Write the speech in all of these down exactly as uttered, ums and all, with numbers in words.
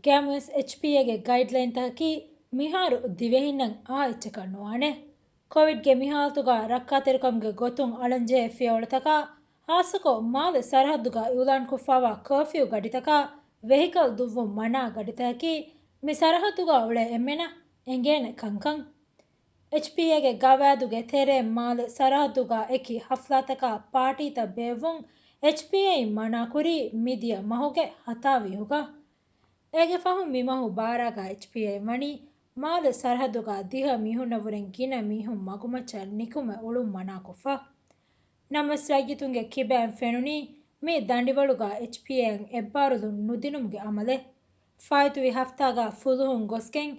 ގައިމުވެސް އެޗްޕީއޭގެ ގައިޑްލައިންތަކަކީ މިހާރު ދިވެހިންނަށް އާ އެއްޗަކަށް ނުވާނެ. ކޮވިޑްގެ މިހާލަތުގަ ރައްކާތެރިކަމުގެ ގޮތުން އަޅަންޖެހޭ ފިޔަވަޅުތަކާ، ހާއްސަކޮށް މާލެ ސަރަހައްދުގަ އިއުލާންކޮށްފައިވާ ކާފިއު ގަޑިތަކާ، ވެހިކަލް ދުއްވުން މަނާ ގަޑިތަކަކީ މި ސަރަހައްދުގަ އުޅޭ އެންމެނަށް އެނގޭނެ ކަންކަން. އެޗްޕީއޭގެ ގަވާއިދުގެ ތެރެއިން މާލެ ސަރަހައްދުގަ އެކި ހަފްލާތަކާ ޕާޓީތައް ބޭއްވުން އެޗްޕީއޭއިން މަނާކުރީ މިދިޔަ މަހުގެ ހަތާވީހުގަ. އޭގެ ފަހުން މި މަހު ބާރާގަ އެޗްޕީއޭއިން ވަނީ މާލެ ސަރަހައްދުގަ ދިހަ މީހުންނަށްވުރެން ގިނަ މީހުން މަގުމައްޗަށް ނިކުމެ އުޅުން މަނާކޮށްފަ. ނަމަވެސް ރައްޔިތުންގެ ކިބައިން ފެނުނީ މި ދަނޑިވަޅުގަ އެޗްޕީއޭއަށް އެއްބާރުލުން ނުދިނުމުގެ އަމަލެއް. ފާއިތުވި ހަފްތާގަ ފުލުހުން ގޮސްގެން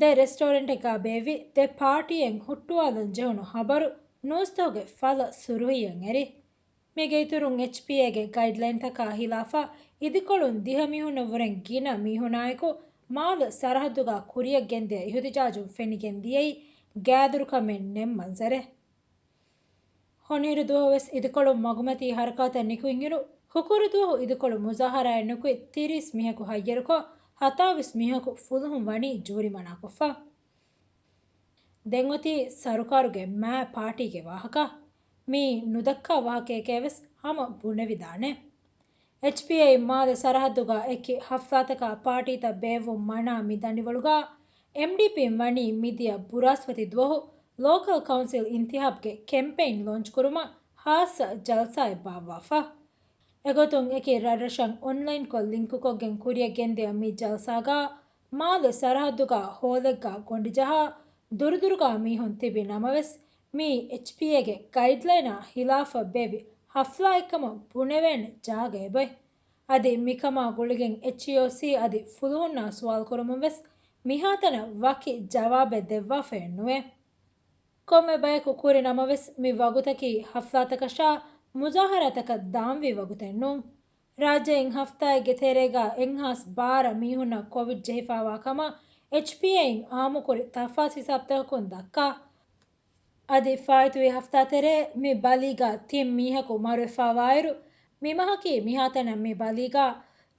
ދެ ރެސްޓޯރެންޓެއްގަ ބޭއްވި ދެ ޕާޓީއެއް ހުއްޓުވާލަން ޖެހުނު ހަބަރު ނޫސްތަކުގެ ފަލަ ސުރުހީއަށް އެރި. މީގެ އިތުރުން އެޗްޕީއޭގެ ގައިޑްލައިންތަކާ ހިލާފަށް އިދިކޮޅުން ދިހަ މީހުންނަށްވުރެން ގިނަ މީހުނާއެކު މާލެ ސަރަހައްދުގަ ކުރިއަށް ގެންދިޔަ އިހުތިޖާޖުން ފެނިގެން ދިޔައީ ގާތްދުރުކަމެއް ނެތް މަންޒަރެއް. ހޮނިއިރު ދުވަހުވެސް އިދިކޮޅުން މަގުމަތީ ހަރަކާތަށް ނިކުތްއިރު، ހުކުރު ދުވަހު އިދިކޮޅު މުޒާހަރާއެއް ނުކުތް ތިރީސް މީހަކު ހައްޔަރުކޮށް، ހަތާވީސް މީހަކު ފުލުހުން ވަނީ ޖޫރިމަނާކޮށްފަ. ދެން އޮތީ ސަރުކާރުގެ މާ ޕާޓީގެ ވާހަކަ. މިއީ ނުދައްކާ ވާހަކައެކޭވެސް ހަމަ ބުނެވިދާނެ. އެޗްޕީއޭއިން މާލެ ސަރަހައްދުގަ އެކި ހަފްލާތަކާ ޕާޓީތައް ބޭއްވުން މަނާ މި ދަނޑިވަޅުގަ އެމްޑީޕީން ވަނީ މިދިޔަ ބުރާސްފަތި ދުވަހު ލޯކަލް ކައުންސިލް އިންތިހާބްގެ ކެމްޕެއިން ލޯންޗް ކުރުމަށް ހާއްސަ ޖަލްސާއެއް ބާއްވާފަ. އެގޮތުން އެކި ރަށްރަށަށް އޮންލައިންކޮށް ލިންކުކޮށްގެން ކުރިއަށް ގެންދިޔަ މި ޖަލްސާގަ މާލެ ސަރަހައްދުގަ ހޯލެއްގަ ގޮނޑިޖަހާ ދުރުދުރުގަ މީހުން ތިބި ނަމަވެސް، މިއީ އެޗްޕީއޭގެ ގައިޑްލައިނާ ހިލާފަށް ބޭއްވި ހަފްލާއެއްކަމަށް ބުނެވޭނެ ޖާގައެއް އޮތް. އަދި މިކަމާ ގުޅިގެން އެޗްއީއޯސީ އަދި ފުލުހުންނާ ސުވާލުކުރުމުން ވެސް މިހާތަނަށް ވަކި ޖަވާބެއް ދެއްވާފައެއް ނުވޭ. ކޮންމެ ބަޔަކު ކުރި ނަމަވެސް، މި ވަގުތަކީ ހަފްލާތަކަށާ މުޒާހަރާތަކަށް ދާންވީ ވަގުތެއް ނޫން. ރާއްޖެއިން ހަފްތާއެއްގެ ތެރޭގަ އެއްހާސް ބާރަ މީހުންނަށް ކޮވިޑް ޖެހިފައިވާ ކަމަށް އެޗްޕީއޭއިން އާއްމުކުރި ތަފާސް ހިސާބުތަކަކުން ދައްކާ. އަދި ފާއިތުވި ހަފްތާ ތެރޭ މި ބަލީގަ ތިން މީހަކު މަރުވެފައިވާއިރު، މި މަހަކީ މިހާތަނަށް މި ބަލީގަ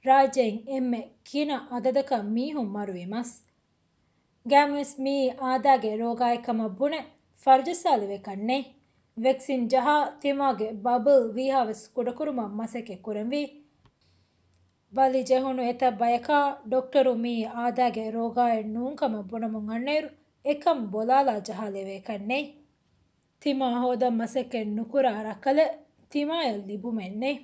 ރާއްޖެއިން އެންމެ ގިނަ އަދަދަކަށް މީހުން މަރުވި މަސް. ގައިމުވެސް މިއީ އާދައިގެ ރޯގާއެއްކަމަށް ބުނެ ފަރުޖައްސާލެވޭކަށް ނެތް. ވެކްސިން ޖަހާ ތިމާގެ ބަބަލް ވީހާވެސް ކުޑަކުރުމަށް މަސައްކަތް ކުރަންވީ. ބަލި ޖެހުނު އެތައް ބަޔަކާ ޑޮކްޓަރު މިއީ އާދައިގެ ރޯގާއެއް ނޫންކަމަށް ބުނަމުން އަންނައިރު، އެކަން ބޮލާލާ ޖަހާލެވޭކަށް ނެތް. ތިމާ ހޯދަން މަސައްކަތް ނުކުރާ ރައްކަލެއް ތިމާޔަށް ލިބުމެއް ނެތް.